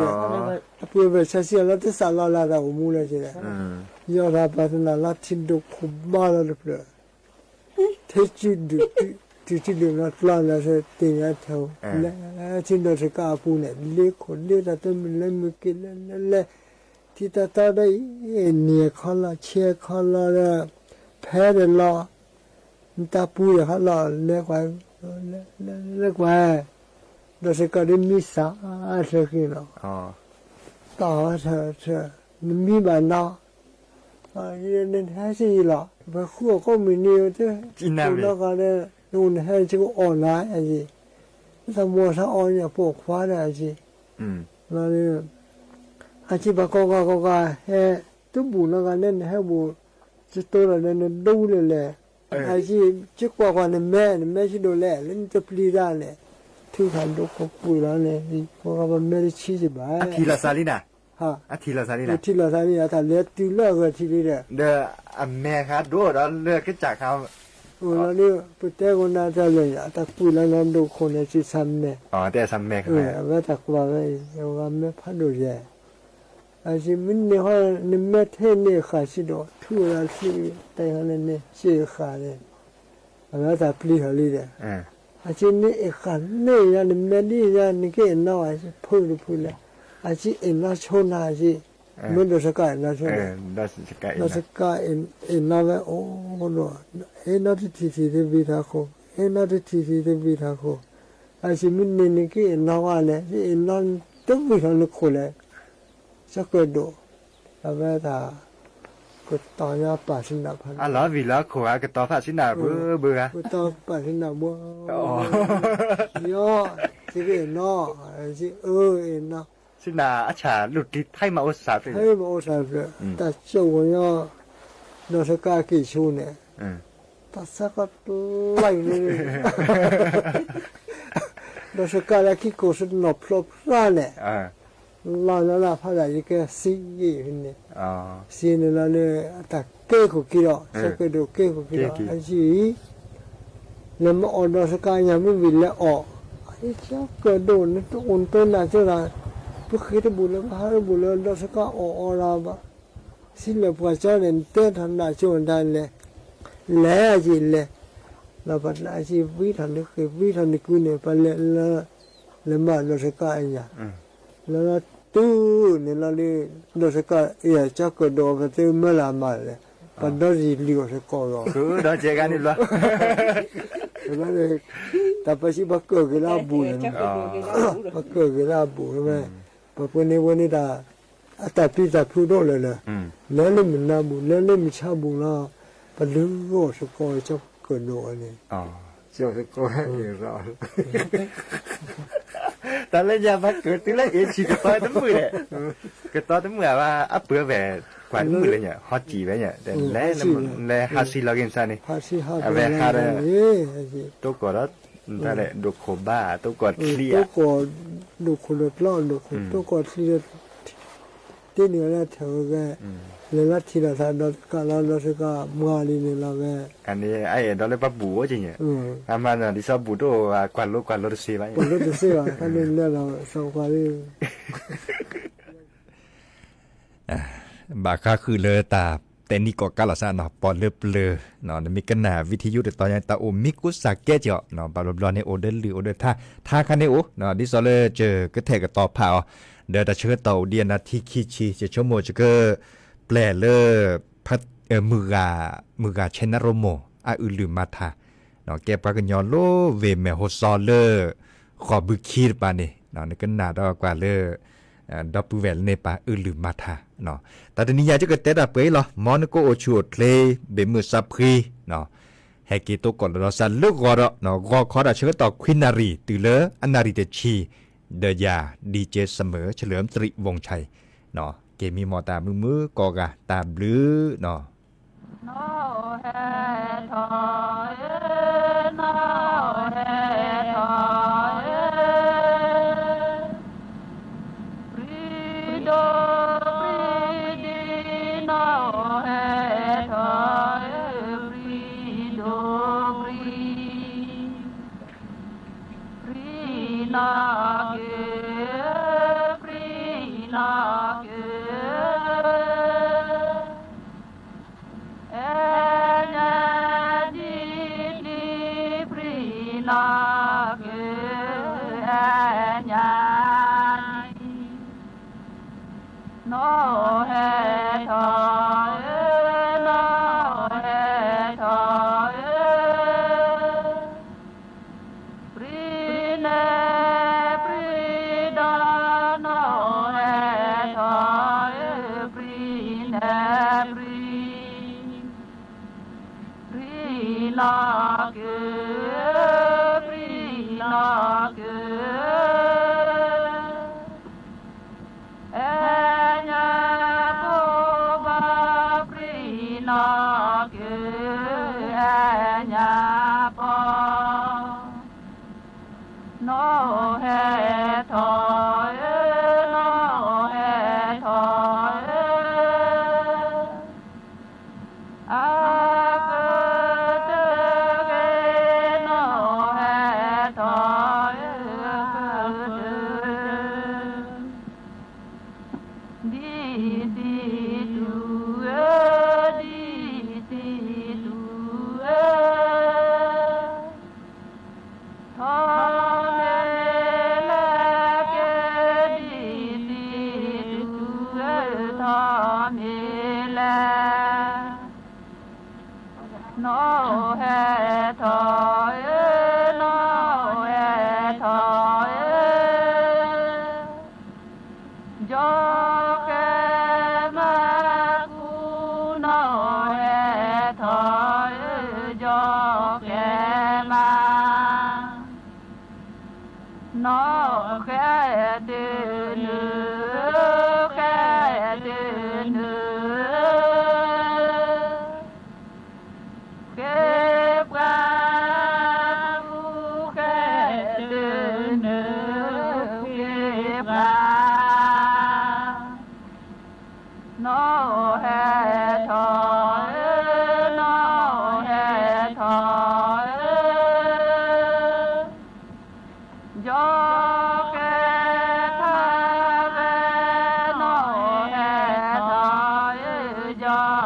အပုၢ်ဝဲၢ်ဆါဆံအလီၤ တစးလီၤလၢတၢ်အိၣ်မူလၢက့ဒီး ယီၢ်လၢပာ်စနၢၣ်လီၤထံဒိၣ်ခိၣ်ဘါလီၤတဖျၢၣ် ထံစုဒုး တုၤထံဒုးနီၢ်ကျီၢ်လၢတ့ၢ်န့ၢ်ထဲ လဲၤထံဒီးစကးအပူၤန့ၣ် လ့ခိၣ်လ့တၢ်တမုာ်လဲၤမုာ်က့ၤလဲၤလဲၤလဲၤ ထံတၢ်တီဒီးအံၤ နံၤခီလီၤဆဲခီလီၤဒီး ဖဲဒီးလီၤ နတၢ်ပူၤယခီလီၤ လဲၤကွၢ် လဲၤကွၢ် ဒီးစကးဒ်မံစးအချၢဃံလီၤ တၢ်ဝဲထၢၣ်ထၢၣ် နမံဘၣ်နီၤ နဟဲဆံးယံာ်လီၤ ပဃုအီၣ်ကိးမုၢ်နံၤ တအိၣ်နီတဂၤဒီး နအိၣ်နဟဲဆံးကအီၣ်နၤအယံာ် တၢ်မိၢ်ဆါအီၣ်န့ၣ် ပိာ်ခွါဒီးအယံာ် လီၤ အစံးဘၣ်ကိးဂၤကိးဂၤဟဲ တဘူၣ်နီတဂၤန့ၣ် နဟဲဘူၣ် ကတိၤတၢ်ဒီးနဒိလဲၣ်လဲၣ် အစံး ကကွၢ်ကွၢ်နမဲ နမဲဆံးဒိၣ်လဲၣ် လၢနတပျံၤတၢ်န့ၣ် ထုးခးဒိခိၣ်ကွံာ်လီၤန့ၣ် ပှၤပမဲတဆံယဘၣ် အထံၣ်လီၤသးလံ အထံၣ်လီၤသးလံ အတၢ်လဲၤတုၤလၢအဂၤထံၣ်လံဒီး ဒီးအမဲာ်ဃးဒိၣ်ဒီးလၢကစၢ်ခါ အိၣ်လီၤဒီး ပတဲကိးနၤတၢ်လဲၣ် အတၢ်ကွံာ်လီၤနၤဒိခိၣ်န့ၣ် စံးဆၢမဲာ် အဝဲတၢ်ကွၢ်ဝဲ အဝဲမဲာ်ဖးဒိၣ်ယဲၢ် အစံးမ့ၢ်န့ၢ်ဟီ နမဲထဲန့ၣ်ဃာ်စံးဒီး ထူၣ်ဝဲဒၣ်ချံ တဲဟီန့ၣ်န့ၣ် စ့ဃာ်န့ၣ် အဝဲတၢ်ပျံၤဟီလံဒီး အစံးန့ၣ်အ့ၣ်ဃာ်န့ၢ်ယၤ နမဲဒ်ယၤ နက့ၤအ့ၣ်နီၣ် အစံးဖုတဖုလဲၣ် အစံးအ့ၣ်နီၣ်ဆိနၤစံး မ့ၢ်ဒီးစကးအ့ၣ်နီၣ်ဆိ ဒီးစကးအ့ၣ်နီၣ်ဝဲအိၣ်ဒီး အ့ၣ်နီၣ်တထံၣ်ထံၣ်တဘံၣ်ထးခိၣ် အ့ၣ်နီၣ်တထံၣ်ထံၣ်တဘံၣ်ထးခိၣ် အစံးမ့ၢ်န့ၢ်နက့ၤအ့ၣ်နီၣ်ဝဲလဲၣ် အ့ၣ်နီၣ်တဘံၣ်ထးနခိၣ်လဲၣ် ကၠီကၢၣ်ဒိၣ် အဝဲတၢ် ကတီၤညါပာ်စနၢၣ်ဖး အလီၤဝံၤလီၤခိၣ်ဧါ ကတီၤဖးစနၢၣ်ဘၣ်ဘၣ်ဧါ ကတီၤပာ်စနၢၣ်ဘၣ် ယီၢ် စ့က့ၤနီၣ် စ့အၢအ့ၣ်နီၣ် စနၢၣ်အဆၣ်လူၤတံၢ်ဖးမၤအိၣ်စၢ်ဖျၢၣ် ဖးမၤအိၣ်စၢ်ဖျၢၣ် တၢ်ကၠိၣ်ဝဲညီ ဒီးစကးက့ၤဆိန့ၣ် တၢ်ဆၢကတီၢ်လၢ်န့ၣ် ဒီးစကးလၢခံကိးစနီၣ်ဖျိဖျါန့ၣ် လီၤလၢလၢဖးဒၣ်ယကဲစံးဂ့ၢ်န့ၣ် စံးန့ၣ်လီၤန့ၣ် အတၢ်ကဲခိၣ်က့ၤဒီး ဆၢကဲဒိၣ်ကဲခိၣ်က့ၤဒီး အစံး လဲၤမၤအီၣ်ဒီးစကးညၣ်မုၢ်ဝံၤလဲၤအီၣ် အဆၢကဲဒိၣ် နတအိၣ်နတၢ်နၢ်ကၠိတၢ် ပဃ့တဘူၣ်လၢပဟးတဘူၣ်လၢဒီးစကးအီၣ်အီၣ်ဒၣ်ဘၣ် စံးလၢပှၤကၠီန့ၣ် နတဲထီၣ်နၢ်ကၠိတၢ်လဲၣ် လဲၤအစံးလဲၤ လီၤပှၤတၢ်အစံးဝံထီၣ်နဃ့ဝံထီၣ်နကုန့ၣ် ပှၤလဲၤလၢ လဲၤမၤဒီးစကးအညၣ် လီၤလီၤတုၤန့ၣ်လီၤဒီး ဒီးစကးအံၤ ကၠီကၢၣ်ဒိၣ် ပတဲမၢလၢအမၤလဲၣ် ပှၤဒီတယံာ်လံအီၤစ့ၢ်ကီးလီၤ ဒီးကဲဂၤန့ၣ်ဘျီ တၢ်ပှၤစံးပှၤကၢၣ်က့ၤလၢအဘူးန့ၣ် ပှၤကၢၣ်က့ၤလၢအဘူးဝဲ ပှၤပှဲၤန့ၣ်ဝဲန့ၣ်တၢ် အတၢ်ပျံၤတၢ်ဖုးဒိၣ်လၢာ်လၢာ် လဲၤလၢမုၢ်နၤဘူး လဲၤလၢမုၢ်ဆါဘူးလီၤ ပလုၢ်အီၤစ့ၢ်ကီး ကၠီကၢၣ်ဒိၣ်အီၤန့ၣ် ကၠီကၢၣ်ဒိၣ် တၢ်လၢညါဘၣ်ကၢၣ်တုၤလၢအ့ၣ်ဆံးကတီၤတမုာ်လဲၣ် ကတီၤတမုာ်အဘၣ် အပှဲၤဝဲ ကွၢ်တမုာ်လၢညါ ဟီစံးဝဲညါ လဲၤ လဲၤဟးစံးလီၤက့ၤနစၢ်န့ၣ် အဝဲဟးဒီး တိၢ်ကီၢ်ဒီး တၢ်လဲၣ် ဒိၣ်ခိၣ်ဘါ တိၢ်ကီၢ်ချံဧါ တိၢ်ကီၢ် ဒိၣ်ခိၣ်ဒီးကျီ ဒိၣ်ခိၣ် တိၢ်ကီၢ်ချံဒီး တ့န့ၢ်ဝဲဒၣ်ထဲဝဲ လဲၤလီၤထံၣ်လီၤသးဒီးစကးလီၤ ဒီးစကးမၤလံန့ၣ်လီၤဝဲ အန့ၣ် အအဲၣ်ဒိးလၢပှၤဘူးအိၣ်က့ၤညါ အမၤန့ၣ် ဒ်သိးဘူးတအိၣ် ကွၢ်လိကွၢ်လိတသ့ဘၣ် ကွၢ်လိတသ့ဘၣ် တၢ်န့ၣ်လဲၤလီၤ စီၤပှၤလံ ဘၣ်ဃးဃုာ်လၢတၢ်တဲနံၣ်ကိးကးလီၤသးနီၤ ပီၢ်လၢပျၢၤ နမ့ၢ်ကနၣ် ဝံထယုၢ် တတီၤညါ တၢ်အိၣ်မံကိးစၢ်ကဲက့ၤအီၤ ဘၣ်ဘျီဘျီန့ၣ် အိၣ်ဒီးလုၢ် အိၣ်ဒီးထါ ထါခါန့ၣ်အိၣ် ဒ်သိးလၢယကထဲးကတီၤဖးအီၤ ဒီးတၢ်ဆၢကတီၢ်အိၣ်ဒံးအနၤထံခံဆံ ယဆိကမိၣ်ယက ပျဲၢ်လၢ မုၢ်ဂၤ မုၢ်ဂၤဆဲနါရိမိၢ် အအုၣ်လုၢ်မၤထါ ကဲပှၤကညီလီၤ ဝ့ၢ်မဲာ်ဟိစီလၢ ဃီၤဘုခံတပၤန့ၣ် နကနၣ်ဒီးကွၢ်လၢ ဒီပုၢ်ဝဲၢ်လၢန့ၣ်ပာ်အုၣ်လုၢ်မၤထါ တၢ်တနံၤညါယကတဲတၢ်ပှဲၤအံၤလီၤ မ်နကအိၣ်ဆူၣ်အိၣ်ချ့ ဘ့ၣ်မုၢ်စးဖှံ ဟဲက့ၤတိၢ်ကီၢ်လီၤဒီးစးလၢဂီၤဒီး ဂီၤခီဒီးဆၢကတီၢ်ခွံနၣ်ရံၣ် တုၤလၢအနၣ်ရံၣ်တဆံ ဒီးယၤ DJ Summer เฉลิมสิริ วงศ์ชัย က့ၤမံမီၢ်တၢ်မုာ်မုာ်ကိးဂၤ တၢ်ဘျုးနီၤ. နီၢ်ဟဲထီၣ်ဧၢ, နီၢ်ဟဲထီၣ်ဧၢ, ပြံဒိၣ်ပြံဒ့ နီၢ်ဟဲထီၣ်ဧၢ, ပြံဒိၣ်ပြံ ပြံနီၢ်က့ၤ, ပြံနီၢ်က့ၤ, အဲၣ်ညါဒ်ဒ် ပြံနီၢ်က့ၤ, အဲၣ်ညါဒ် နီၢ်ဟဲထီၣ်ဧၢ, နီၢ်ဟဲထီၣ်ဧၢ, ပြံနဲပြံဒါ နီၢ်ဟဲထီၣ်ဧၢ, ပြံနဲပြံ ပြံနီၢ်က့ၤ, ပြံနီၢ်က့ၤ, အဲၣ်ညါပီၤဘၣ် ပြံနီၢ်က့ၤ, အဲၣ်ညါပီၤ, နီၢ်ဟဲထီၣ်ဧၢ, နီၢ်ဟဲထီၣ်ဧၢ, အကတၢၢ်ဂ့ၤ နီၢ်ဟဲထီၣ်ဧၢ, အကတၢၢ် ဒ်စံးတူၢ်ဧၢ, ဒ်စံးတူၢ်ဧၢ, ထီၣ်မ့ၢ်လၢက့ၤ ဒ်စံးတူၢ်ဧၢ, ထီၣ်မ့ၢ်လၢ နီၢ်ဟဲထီၣ်ဧၢ, နီၢ်ဟဲထီၣ်ဧၢ, ယီၢ်ဃဲမါကူ, နီၢ်ဟဲထီၣ်ဧၢ, ယီၢ်ဃဲမါ, နီၢ်ဃဲတနုၤ, ဃဲတနုၤ ဃ့ပှၤကူ, ဃဲတနုၤ ဃ့ပှ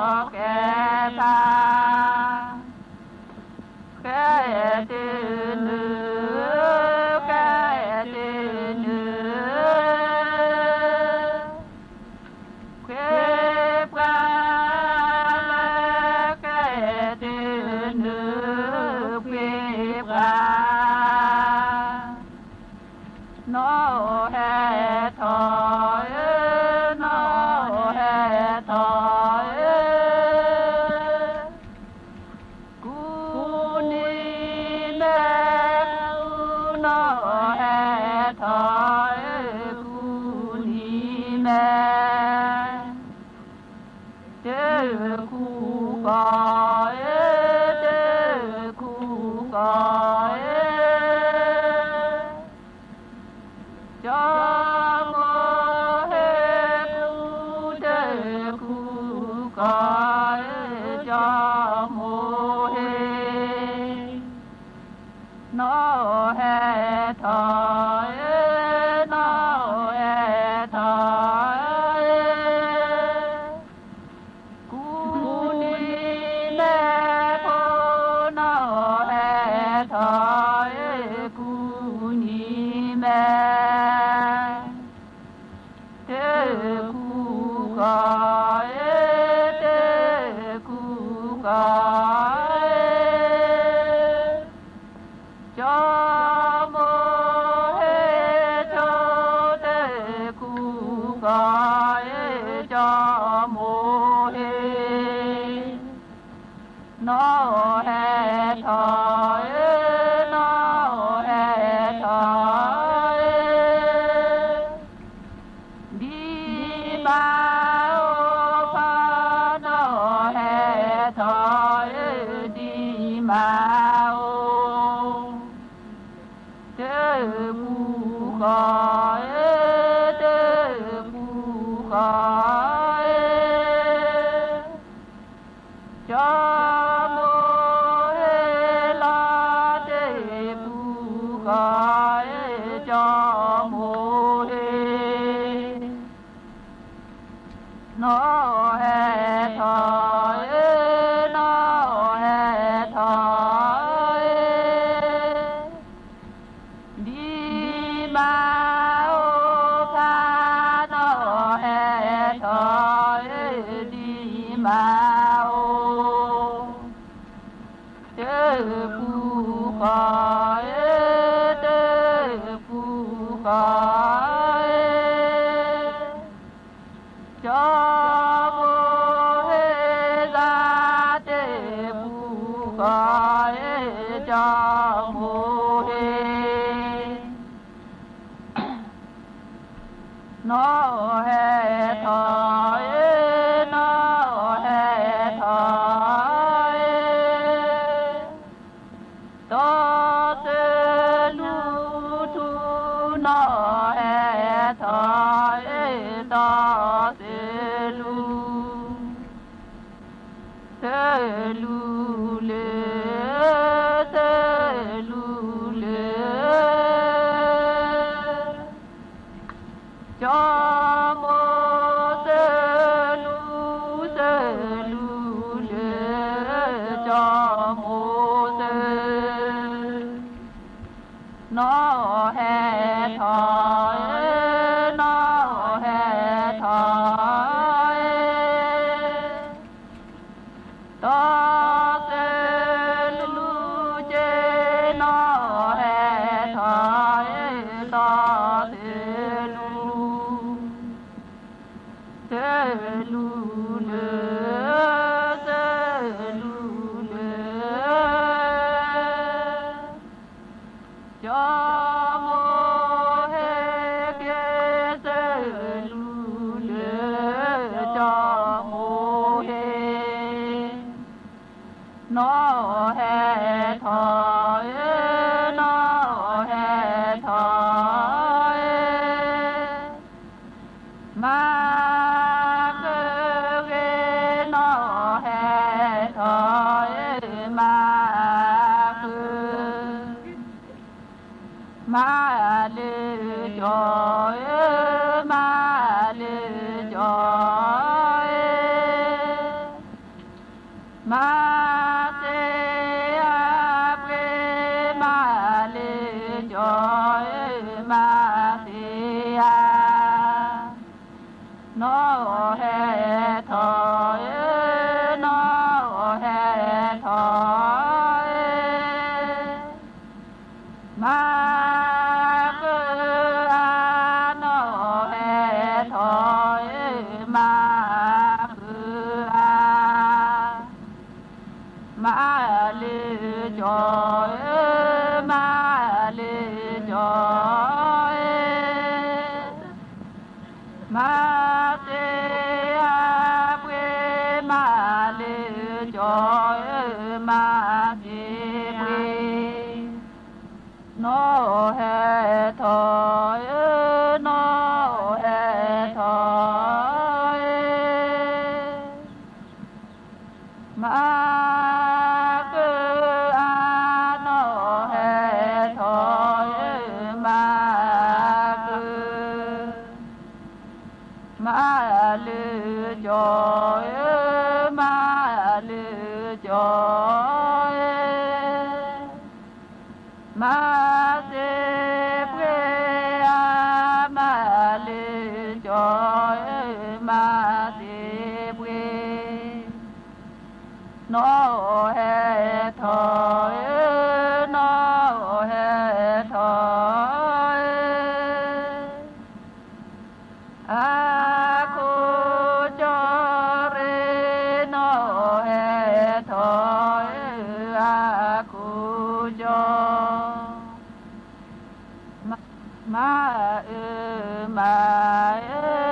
ၤ, နီၢ်ဟဲထီၣ်ဧၢ, နီၢ်ဟဲထီၣ်ဧၢ, ယီၢ်ဃဲဖးဝဲ, နီၢ်ဟဲထီၣ်ဧၢ, ယီၢ်ဃဲဖး ဃဲတနုၤ, ဃဲတနုၤ, ဃ့ပှၤလၢဃဲတနုၤ, ဃ့ပှၤ နီၢ်ဟဲထီၣ်ဧၢ, နီၢ်ဟဲထီၣ်ဧၢ, ကူနံၤမဲ, ကူနီၢ်ဟဲထီၣ်ဧၢ, ကူနံၤမဲ တကူကီၢ်ဧၢ, တကူကီၢ်ဧၢ, ကၠီမိၤဟ့ၣ်ကူ, တကူကီၢ်ဧၢ, ကၠီမိၤဟ့ၣ် နီၢ်ဟဲထီၣ်ဧၢ, နီၢ်ဟဲထီၣ်ဧၢ, ကူနံၤမဲဖိ, နီၢ်ဟဲထီၣ်ဧၢ, ကူနံၤမဲ တကူကီၢ်ဧၢ, တကူကီၢ်ဧၢ, ကၠီမိၤဟ့ၣ်ကၠိ, တကူကီၢ်ဧၢ, ကၠီမိၤဟ့ၣ် နီၢ်ဟဲထီၣ်ဧၢ, နီၢ်ဟဲထီၣ်ဧၢ ဒံမါအိၣ်ဖးနီၣ်ဟဲထီၣ်ဧၢ, ဒံမါအိၣ်, တပူၤဃီဧၢ, တပူၤဃီဧၢ, ကၠီမိၢ်ဟ့ၣ်လီၤတပူၤဃီဧၢ, ကၠီမိၢ်ဟ့ၣ် နီၣ်ဟဲထီၣ်ဧၢ, နီၣ်ဟဲထီၣ်ဧၢ, ဒံမါအိၣ်ဖးနီၣ်ဟဲထီၣ်ဧၢ, ဒံမါအိၣ် တပူၤဃီဧၢ, တပူၤဃီဧၢ, ကၠီမိၢ်ဟ့ၣ်လီၤတပူၤဃီဧၢ, ကၠီမိၢ်ဟ့ၣ် နီၣ်ဟဲထီၣ်ဧၢ, နီၣ်ဟဲထီၣ်ဧၢ, တီသလူထူ နီၣ်ဟဲထီၣ်ဧၢ, တီသလူ သလူလၢ, သလူလၢ, ကၠီမိၢ်သလူ, သလူလၢ, ကၠီမိၢ်သ နီၣ်ဟဲထီၣ်ဧၢ, နီၣ်ဟဲထီၣ်ဧၢ, တီသလူက့, နီၣ်ဟဲထီၣ်ဧၢ, တီသလူ သလူလၢ, သလူလၢ, ကၠီမိၢ်ဟ့ၣ်က့ၤ, သလူလၢ, ကၠီမိၢ်ဟ့ၣ် နီၣ်ဟဲထီၣ်ဧၢ, နီၣ်ဟဲထီၣ်ဧၢ, မၤဃုဂ့ၤ, နီၣ်ဟဲထီၣ်ဧၢ, မၤဃု မၤလၢကၠီဧၢ, မၤလၢကၠီဧၢ, မၤသ့အပှ့ၤ, မၤလၢကၠီဧၢ, မၤသ့အ နီၣ်ဟဲထီၣ်ဧၢ, နီၣ်ဟဲထီၣ်ဧၢ, မၤဃုအါ, နီၣ်ဟဲထီၣ်ဧၢ, မၤဃုအါ, မၤလၢကၠီဧၢ, မၤလၢကၠီဧၢ, မၤသ့အပှ့ၤ, မၤလၢကၠီဧၢ, မၤသ့ပှ့ၤ, နီၣ်ဟဲထီၣ်ဧၢ, နီၣ်ဟဲထီၣ်ဧၢ, မၤဃုအါ, နီၣ်ဟဲထီၣ်ဧၢ, မၤဃု, မၤလၢကၠီဧၢ, မၤလၢကၠီဧၢ, မၤသ့ပှ့ၤအါ, မၤလၢကၠီဧၢ, မၤသ့ပှ့ၤ, နီၣ်ဟဲထီၣ်ဧၢ, နီၣ်ဟဲထီၣ်ဧၢ, အခိၣ်ကၠီရ့, နီၣ်ဟဲထီၣ်ဧၢ, အခိၣ်ကၠီ, မၤအၢမၤအၢ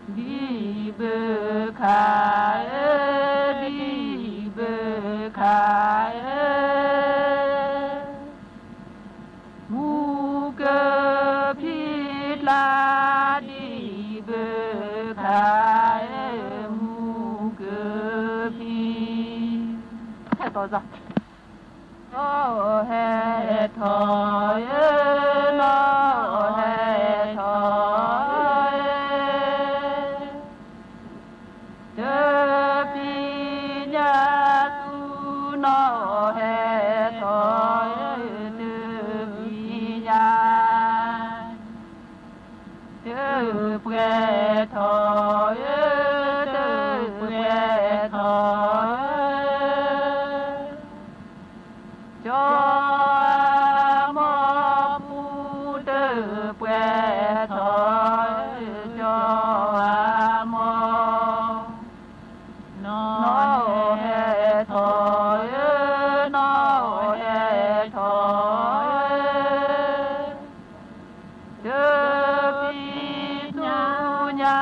ဒံၣ်ဘုခးဧၢ, ဒံၣ်ဘုခးဧၢ, မူကဖံးကျါ, ဒံၣ်ဘုခးဧၢ, မူကဖံး, ဟဲထီၣ်, နီၢ်ဟဲထီၣ်ဧၢ, နီၢ်ဟဲထီၣ်ဧၢ, တပျံၤညါသူ, နီၢ်ဟဲထီၣ်ဧၢ, တပျံၤညါ,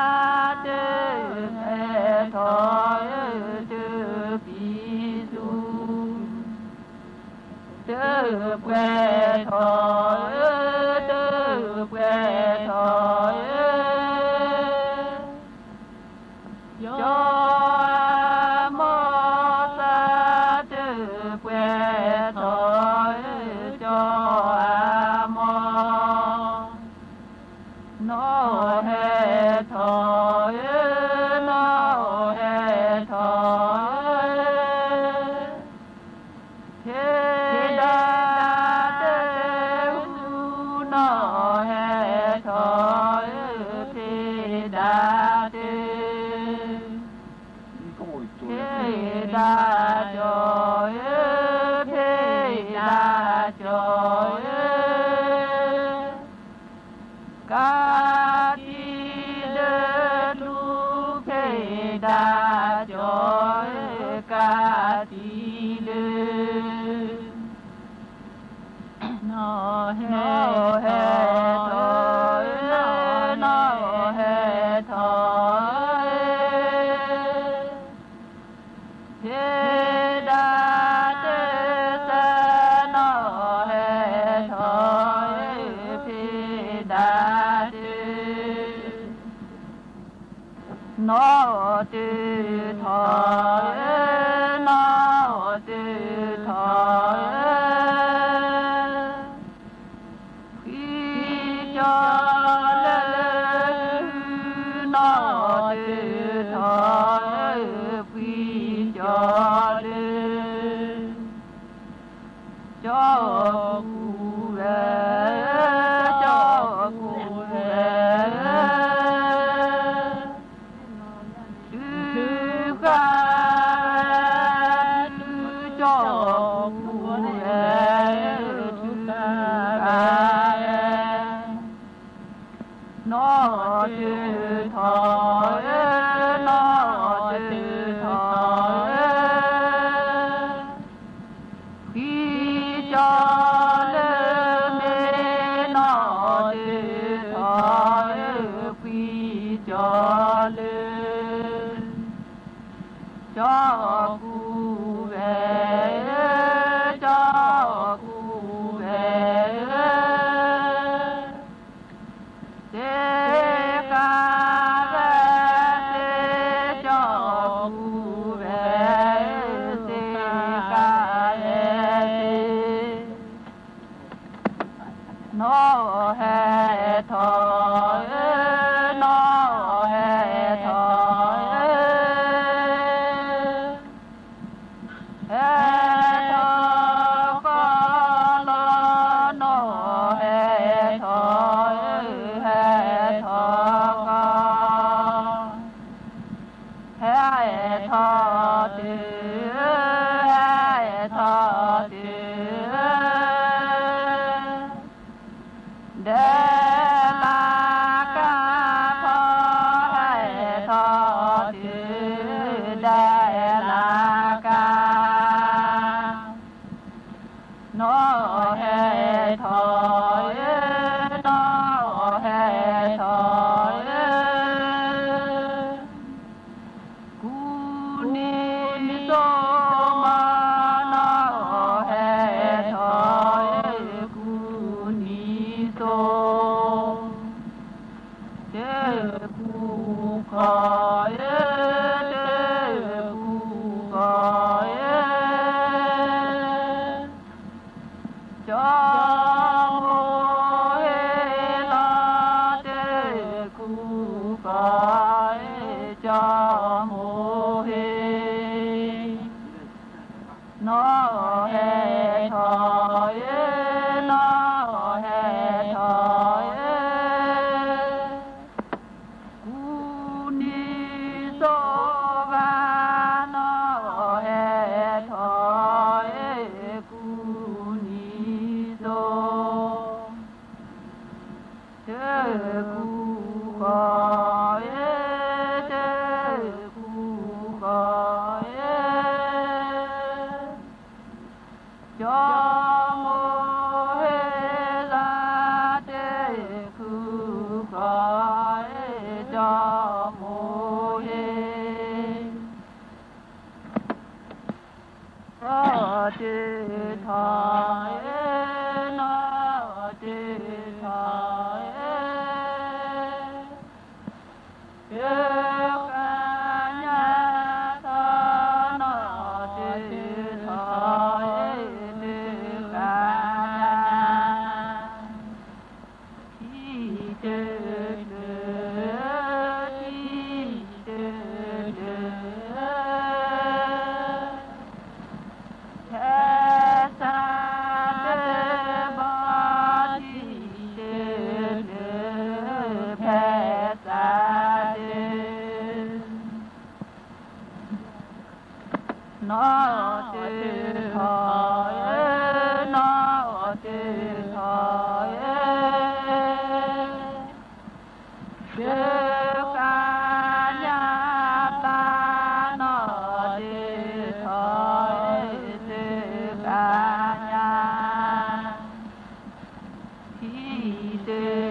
တပှဲၤထီၣ်ဧၢ, တပှဲၤထီၣ်ဧၢ, ကၠီအမိၢ်ပူၤ, တပှဲၤထီၣ်ဧၢ, ကၠီအမိၢ်, နီၢ်ဟဲထီၣ်ဧၢ, နီၢ်ဟဲထီၣ်ဧၢ, တပျံၤသူညါ, တပှဲၤထီၣ်ဧၢ, တပျံၤသူ, တပှဲၤထီၣ်ဧၢ, တပှဲၤထီၣ်ဧၢ, ကၠီအမိၢ်သး, တပှဲၤထီၣ်ဧၢ, ကၠီအမိၢ်, နီၢ်ဟဲထီၣ်ဧၢ, နီၢ်ဟဲထီၣ်ဧၢ, ဖံးဒၣ်တၢ်ဟူ, နီၢ်ဟဲထီၣ်ဧၢ, ဖံးဒၣ်တၢ်, ဖံးဒၣ်ကၠီဧၢ, ဖံးဒၣ်ကၠီဧၢ, ကးတံာ်လၢကျူ, ဖံးဒၣ်ကၠီဧၢ, ကးတံာ်လၢ, နီၢ်ဟဲထီၣ်ဧၢ, နီၢ်ဟဲထီၣ်ဧၢ, ဖံးဒၣ်တၢ်သၢ, နီၢ်ဟဲထီၣ်ဧၢ, ဖံးဒၣ်တၢ်, နီၢ်တထီၣ်ဧၢ, နီၢ်တထီၣ်ဧၢ, ဖှံကၠီလၢ, နီၢ်တထီၣ်ဧၢ, ဖှံကၠီလၢ, ကၠီကူဝဲ, ကၠီကူဝဲ, တုၤဃာ်ဝဲ, တုၤကၠီကူဝဲ, တုၤဃာ်ဝဲ, နီၢ်တထီၣ်ဧၢ, နီၢ်တထီၣ်ဧၢ, ဖှံကၠီလၢမ့ၢ်, နီၢ်တထီၣ်ဧၢ, ဖှံကၠီလၢ, ကၠီကူဝဲ, ကၠီကူဝဲ, သ့ၣ်ဃာ်ဝဲသ့ၣ်, ကၠီကူဝဲ, သ့ၣ်ဃာ်ဝဲသ့ၣ်, နီၢ်ဟဲထီၣ်ဧၢ, နီၢ်ဟဲထီၣ်ဧၢ, ဟဲ တၢ်ဃီဧၢ, တၢ်ဃူဃီဧၢ, ကၠီမိၢ်ဟ့ၣ်လီၤ တၢ်ဃူဃီဧၢ, ကၠီမိၢ်ဟ့ၣ် နီၢ်ဟဲထီၣ်ဧၢ, နီၢ်ဟဲထီၣ်ဧၢ, ကူနံၤစိဘၣ်, နီၢ်ဟဲထီၣ်ဧၢ, ကူနံၤစိ တၢ်ဃူဃီဧၢ, တၢ်ဃူဃီဧၢ, ကၠီမိၢ်ဟ့ၣ်လီၤ တၢ်ဃူဃီဧၢ, ကၠီမိၢ်ဟ့ၣ် နီၢ်တၢ်ထီၣ်ဧၢ, နီၢ်တၢ်ထီၣ်ဧၢ, တၢ်ဃါညါသီ, နီၢ်တၢ်ထီၣ်ဧၢ, တၢ်ဃါညါ ထံတၢ်တၢၢ်, ထံတၢ်တၢၢ်, ဖဲစးတၢ်ဘီ, ထံတၢ်တၢၢ်, ဖဲစးတၢ် နီၢ်တၢ်ထီၣ်ဧၢ, နီၢ်တၢ်ထီၣ်ဧၢ, တၢ်ဃါညါသီ, နီၢ်တၢ်ထီၣ်ဧၢ, တၢ်ဃါညါ ထံတၢ်